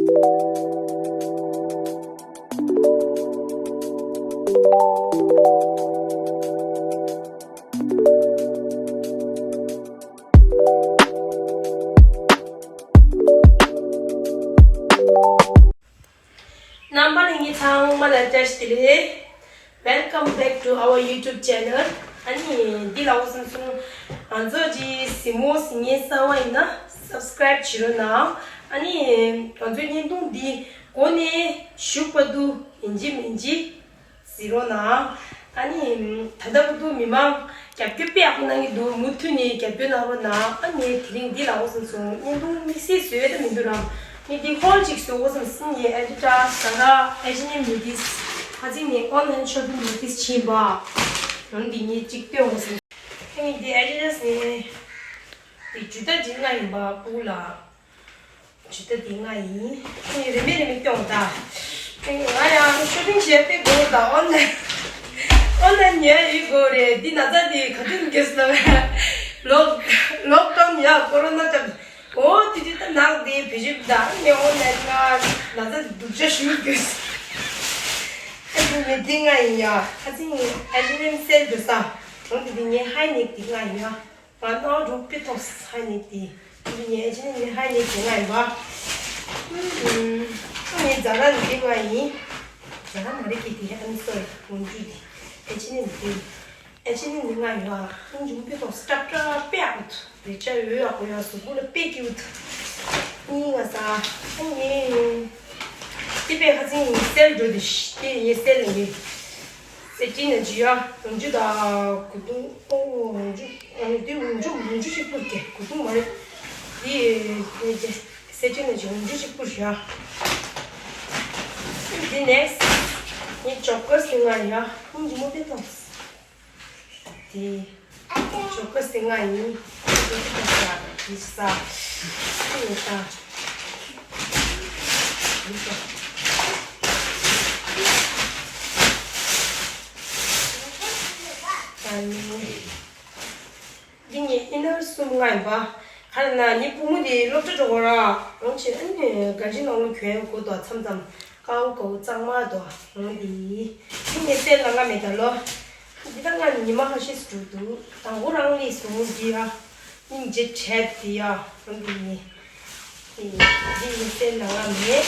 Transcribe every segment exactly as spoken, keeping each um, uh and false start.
རྣམ་པ་ལྷན་རྒྱས་ཚང་མ་ལ་བཀྲ་ཤིས་བདེ་ལེགས། Welcome back to our YouTube channel. ཨ་ནི་འདི་ལ་འོ་སམ་སུང་ང་ཚོ་གི་གཟིགས་མོ་གཟིགས་མཁན་གསར་པ་ཡིན་ན་subscribe བྱེད་རོགས་གནང་། ཨ་ནི་ང་ཚོའི་བརྙན་ཐུང་འདི་འགོ་ནས་གཞུག་བར་དུ་ཡིན་གཅིག་མིན་གཅིག་གཟིགས་རོགས་གནང་། ཨ་ནི་ད་ལྟ་བར་དུ་མི་མང་རྒྱབ་སྐྱོར་དཔེ་ཡག་པོ་གནང་གི་འདུག་མུ་མཐུད་ནས་རྒྱབ་སྐྱོར་གནང་རོགས་གནང་། ཨ་ནི་དེ་རིང་འདི་ལ་འོ་སམ་སུང་བརྙན་ཐུང་དམིགས་བསལ་བཟོས་ཡོད་ད་མི་འདུག་རམ། ངས་འདི་ཧོལ་ཅིག་བཟོ་དགོས་བསམ་སོང་། ངས་Adidas, Zara, H and M ནས་འདི་ཁ་ཚིག་ནས་online shopping ནས་འདི་ཕྱིན་པ། ཡང་འདི་ངས་གཅིག་སྟོན་དགོས་བསམ། ཨ་ནི་འདི་Adidas ནས་འདི་ཇུ་ཏ་འདི་ལྔ་ཡིན་པ་སྤུ་ལ། ཇུ་ཏ་འདི་ལྔ་ཡིན། ཨ་ནི་རེ་མེད་རེ་མེད་སྟོན་དགོས་ད། ཨ་ནི་ང་ཡང་shopping བྱས་དཔེ་དགོས་ད། online online ཉོ་ཡ་ཡོད་དགོས་རེད། འདི་ན་ཚ་འདི་ག་དུས་འགྱོ་སོང་། ལོག་ལོག་ཌའོན་ཡ་ཀོ་རོ་ན་ཅབ། ཨོ་དེ་དུས་ད་ནག་དེ་བེད་སྤྱོད་ད་ནས་ཨོན་ལན་ང་ན་ཚ་སྡུག་ཅག་ཞུ་དགོས། ཨ་ནི་ངས་འདི་ལྔ་ཡིན་ཡ། ཁ་ཚིག་ངས་ཨེ་ཇི་ཨེན་སེལ་འགྲོ་ས། འོན་ཏེ་འདི་ངས་ཧའི་ནེག་འདི་ལྔ་ཡིན་ཡ། ང་ནའོ་རུ་པི་ཐོག་ཧའི་ནེག་འདི། འདི་ངས་ཨེ་ཇི་ཨེན་ནས་ཧའི་ནེག་འདི་ལྔ་ཡིན་པ། ཨུམ། ངས་ཛ་ར་འདི་ལྔ་ཡིན། ཛ་ར་མ་རེད་ཀི་དེ་ཨམ་སོ་རི་འོན་ཏེ་འདི་ཨེ་ཇི་ཨེན་འདི། ཨེ་ཆི་ནི་འདི་ང་ཡོད་ཨ། ཁོང་འཇུང་པི་ཏོ་སྐྲག་སྐྲག་པེ་ཨ་ཁུ་ཐུ་རེ་ཆ་ཡོད་ཨ། ཁོ་ཡ་སུ་པུ་ལ་པེ་ཀིའུ་ཐུ་ནི་ང་ས་ཨ་ནི་ཏི་པེ་ཁ་ཚིང་ངི་སེལ་འགྲོ་དི་ཤི་ཏི་ཡེ་སེལ་ལ་ཡེ་སེ་ཅི་ན་ཇི་ཡ་འོང་ཇུ་ད་གུ་ཏུང་ཨོ་འོང་ཇུ་ཨ་ནི་འདི་འོང་ཇུ་འོང་ཇུ་ཞིག་པུར་གེ་གུ་ཏུང་མ་རེད། འདི་སེ་ཅི་ན་ཇི་འོང་ཇུ་ཞིག་པུར་ཡ། འདི་ནེགསི་ངི་ཇོ་ཀར་སི་ང་ཡ་ཁོང་འཇུ་མོ་པེ་ཏོ། དེ། ཇོ་ཀར་སི་ལྔ་ཡིན། ཇོ་ཀར་སི་ལྔ་ཡིན་ས། དེ་ཡིན་ས། ཡིན་ས། ཨ་ནི། འདི་ངའི་ཨིན་ནར་གསུམ་ལྔ་ཡིན་པ། ག་རེ་ན་ངའི་བུ་མོ་དེ་སློབ་གྲྭ་འགྲོ་གོ་ར། འོང་ཆེ་ཨ་ནི་ག་ཅི་ནང་ལོ་གྱོན་དགོས་དོ་མཚམས་མཚམས། ཀའུ་ཀའུ་གཙང་མ་དོ། འོང་དེ། འདི་ངའི་སེལ་ལ་ལྔ་མེད་ད་ལོ། འདི་ད་ང་ཉི་མ་ཁ་ཤས་སུ་འགྲོ་འདུག་དང་པོ་རང་ལས་སོང་འདི་ཨ། སྙིང་རྗེ་བྲལ་འདི་ཨ། འོང་དེ་ནི། འདི་ངའི་སེལ་ལ་ལྔ་མེད།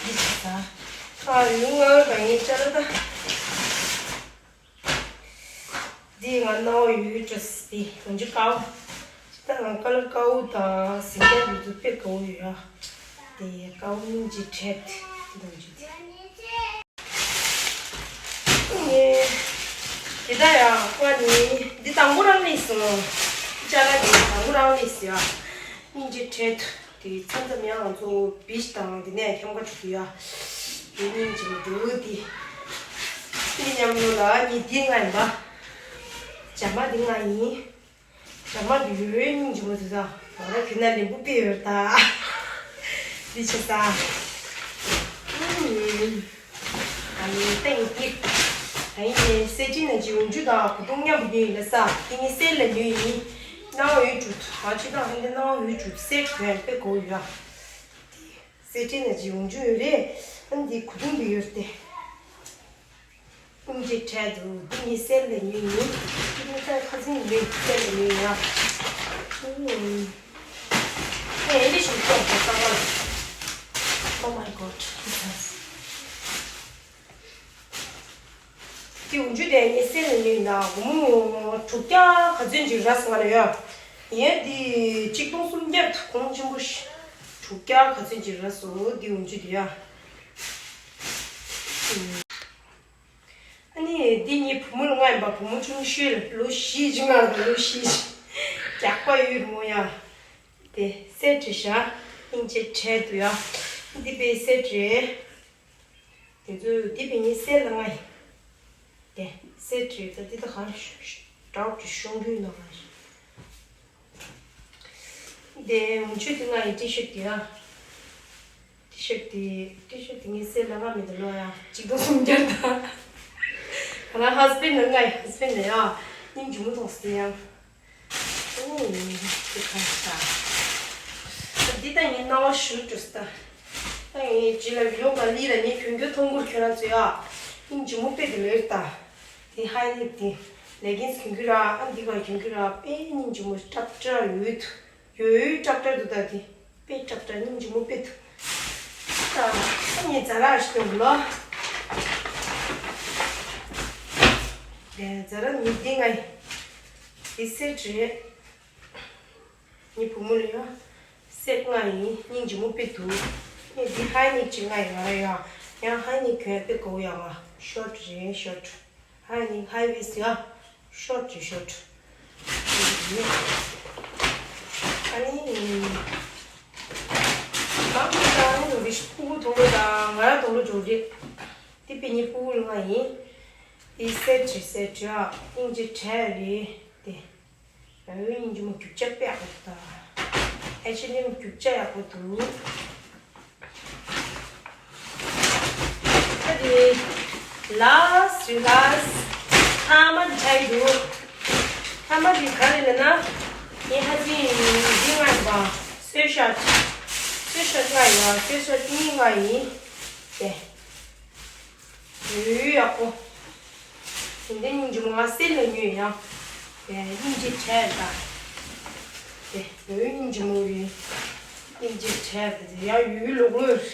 འདི་ཆ་ཚ། ཨ་ཡུང་ང་བ་ངའི་ཅ་ལ་ད། འདི་ང་ནའོ་ཡུལ་ཏྲོ་སི་འདི་ང་ཚོ་ཀའུ། ད་ང་ཀ་ལ་ཀའུ་དང་སིང་ག་ལ་ཡུལ་དུ་དཔེ་ཀའུ་ཡོད་ཡ། དེ་ཀའུ་སྙིང་རྗེ་བྲལ་འདི་ང་ཚོ་དེ། ངས་དེ་ད་ཡ་ཀ་ནི་འདི་དང་པོ་རང་ནས་སོང་། ཅ་ལག་འདི་དང་པོ་རང་ནས་སོང་ཡ། སྙིང་རྗེ་བྲལ་འདུག་དེ་མཚམས་མཚམས་ཡང་ང་ཚོ་བིཆ་དང་དེ་ནས་ཁྱམས་ཁ་ཆུ་ཡ། དེ་སྙིང་རྗེ་མོ་འདུག་དེ། དེ་མཉམ་ལོ་ལ་ཉི་དེ་ལྔ་ཡིན་པ། ཇ་མ་དེ་ལྔ་ཡིན། ཇ་མ་དེ་ཡོད་སྙིང་རྗེ་མོ་དེ་ད། ང་ར་ཁྱོད་ན་ལེན་པོ་པི་ཡོད་ད། དེ་ཆེ་ས། ཨུམ། ཨ་ནི་ཏན་ཏིག་ད་ཡིན་ནས་སེ་ཅི་ན་ཅི་འོང་ཇུ་དང་གུ་ཏུང་མཉམ་པོ་ཉོས་ཡིན་ལ་ས། དེ་ངས་སེལ་ལ་ཉོས་ཡིན། ནའོ་ཡུལ་ཇུ་ད་ཅི་དང་ཧན་དེ་ནའོ་ཡུལ་ཇུ་སེ་ཁོན་པེ་གོ་ཡོད། སེ་ཅི་ན་ཅི་འོང་ཇུ་ཡོད་རེད། ཨ་ནི་དེ་གུ་ཏུང་དེ་ཡོད་དེ། སྙིང་རྗེ་བྲལ་འདུག་འདི་ངས་སེལ་ལ་ཉོས་ཡིན། འདི་ངས་ད་ཁ་སང་ཉོས་སེལ་ལ་ཉོས་ཡ། ཨུམ། ཨེ་འདི་ཞིག་ཅོག་གི་གཙང་མ་ལ། Oh my god. འདི་འོང་ཇུ་དེ་ངས་སེལ་ལ་ཉོས་ཡིན་ད། སྒོར་མོ་དྲུག་བརྒྱ་ག་ཚོད་ཅིག་རག་སོང་ང་ལ་ཡ། ཡ་འདི་གཅིག་སྟོང་སུམ་བརྒྱ་འདུག་གོང་ཆེན་པོ་ཞིག་དྲུག་བརྒྱ་ག་ཚོད་ཅིག་རག་སོང་འདི་འོང་ཇུ་དེ་ཡ། ཨ་ནི་འདི་ངའི་བུ་མོ་ལ་མངགས་ཡིན་པ། བུ་མོ་ཆུང་ཤོས་ལ་ལོ་བཞི་ཅིག་མངགས་འདུག་ལོ་བཞི་ཅིག་རྒྱགས་པ་ཡོད་རེད་མོ་ཡ། དེ་སེ་བྲིས་ཤག་སྙིང་རྗེ་བྲལ་འདུག་ཡ། འདི་པའི་སེ་བྲིས། དེ་ཚོ་འདི་པའི་ངའི་སེ་ལ་ལྔ་ཡིན། དེ་སེ་བྲིས་ད་འདི་ད་ག་འདྲ་བོ་ཅིག་ཤོང་རྒྱུ་ཡིན་ནོ་ང་། དེ་འོང་ཆུ་དེ་ང་ཡི་ཊི་ཤར་ཊི་དེ་ཡ། ཊི་ཤར་ཊི་དེ་ཊི་ཤར་ཊི་དེ་ངའི་སེ་ལ་ལྔ་མེད་དུ་ལོ་ཡ། གཅིག་སྟོང་སུམ་བརྒྱ་དང་། ང་ཧ་སི་བེན་ཌི་ལ་ལྔ་ཡི་ཧ་སི་བེན་ཌི་ལ་ཡ། སྙིང་རྗེ་མོ་མཐོང་སོང་དེ་ཡང་། ཨོ་འདི་གང་ཤ། འདི་ད་ངའི་རྣ་བ་ཞུ་འགྲོ་ས་ད། ངས་ཇི་ལ་བི་ལོང་ག་ལི་ལ་ངས་གྱོན་གྱོན་མཐོང་གུར་ཁྱོད་རང་ཚོ་ཡ། སྙིང་རྗེ་མོ་དཔེ་དེ་ལོས་ད། དེ་ཧའི་ནེག་དེ། ལེ་གིན་སི་གྱོན་གྱོན་ར་ཨ་འདི་ག་གྱོན་གྱོན་ར་དཔེ་སྙིང་རྗེ་མོ་སྲབ་སྲབ་ཡོད། ཡོད་སྲབ་སྲབ་འདུག་ད་དེ། དཔེ་སྲབ་སྲབ་སྙིང་རྗེ་མོ་དཔེ་འདུག་ད་ངས་ཛ་ར་ཞིག་ཡོང་ལོ། དེ་ཛ་ར་ནི་འདི་ང་ཡི། འདི་སེ་བྲིས། ངའི་བུ་མོ་ལ་ཡང་སེར་ལྔ་ཡིན། སྙིང་རྗེ་མོ་དཔེ་འདུག་ངས་འདི་ཧའི་ནེག་ཅིག་ལྔ་ཡིན་ང་ར་ཡང་། ཡང་ཧའི་ནེག་གྱོན་དཔེ་གོ་ཡང་ང་ཤོར་ཊི་རེད་ཤོར་ཊི། ཧའི་ནེག་ཧའི་ཝེ་སི་ཡང་ཤོར་ཊི་རེད་ཤོར་ཊི། ཨ་ནི། མང་པོ་དང་ནི་འགྲོ་རེད། སྤུ་གུ་དུང་ལོ་དང་ང་ར་དུང་ལོ་འགྲོ་རེད། འདི་དཔེ་ངའི་སྤུ་གུ་ལྔ་ཡིན། འདི་སེར་ཊི་སེར་ཊི་ཨ་སྙིང་རྗེ་དྲག་རེད་དེ། ཨོ་སྙིང་རྗེ་མོ་རྒྱུ་ཆ་དཔེ་ཡག་པོ་འདུག་ད་ཨེ་ཆི་ནི་རྒྱུ་ཆ་ཡག་པོ་འདུག་ད་དེ་ལཱ་སི་ཊི་རི་ལཱ་སི་ཊི་ཐ་མ་དེ་ཆགས་ཀྱི་འདུག་ཐ་མ་དེ་ག་རེ་ལབ་ན། ངས་ཧ་ཅིང་འདི་ལྔ་ཡིན་པ། སུའེ་ཤར་ཊི། སུའེ་ཤར་ཊི་ལྔ་ཡིན་པ། སུའེ་ཤར་ཊི་གཉིས་ལྔ་ཡིན། དེ། ཡོད་ཡག་པོ། དེ་འདྲའི་སྙིང་རྗེ་མོ་ང་སེམས་ལ་ཉོས་ཡང་། དེ་སྙིང་རྗེ་དྲག་ད། དེ་ཡོད་སྙིང་རྗེ་མོ་རེད། སྙིང་རྗེ་དྲག་དེ་ཡང་ཡོད་ལོག་ལོས།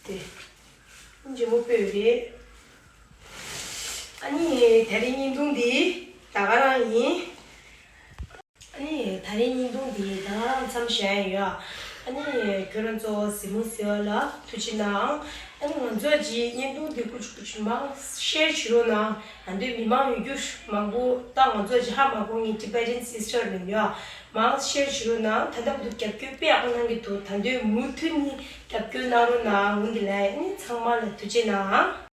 དེ་སྙིང་རྗེ་མོ་དཔེ་རེད། ཨ་ནི་དེ་རིང་བརྙན་ཐུང་འདི་ད་ག་རང་ཡིན། ཨ་ནི་ད་རིང་བརྙན་ཐུང་འདི་ད་ག་རང་མཚམས་བཞག་ཡ་ཡོད། ཨ་ནི་ཁྱོད་རང་ཚོ་གཟིགས་མོ་གཟིགས་པ་ལ་ཐུགས་རྗེ་གནང་། ཨ་ནི་ང་ཚོ་གི་བརྙན་ཐུང་འདི་ཀུ་ཅི་ཀུ་ཅི་མང་ཤེར་བྱེད་རོགས་གནང་། ད་དུང་མི་མང་ཡོད་རྒྱུ་མང་པོ་ད་ང་ཚོ་གི་ཧ་མ་གོ་ངའི་ཊི་བེ་ཊན་སི་སི་ཊར་ལ་ཡོད། མང་ཤེར་བྱེད་རོགས་གནང་། ད་ལྟ་བར་དུ་རྒྱབ་སྐྱོར་དཔེ་ཡག་པོ་གནང་གི་འདུག་ད་དུང་མུ་མཐུད་ནས་རྒྱབ་སྐྱོར་གནང་རོགས་གནང་། འོ་འདི་ལ་ཨ་ནི་ཚང་མ་ལ་ཐུགས་རྗེ་གནང་།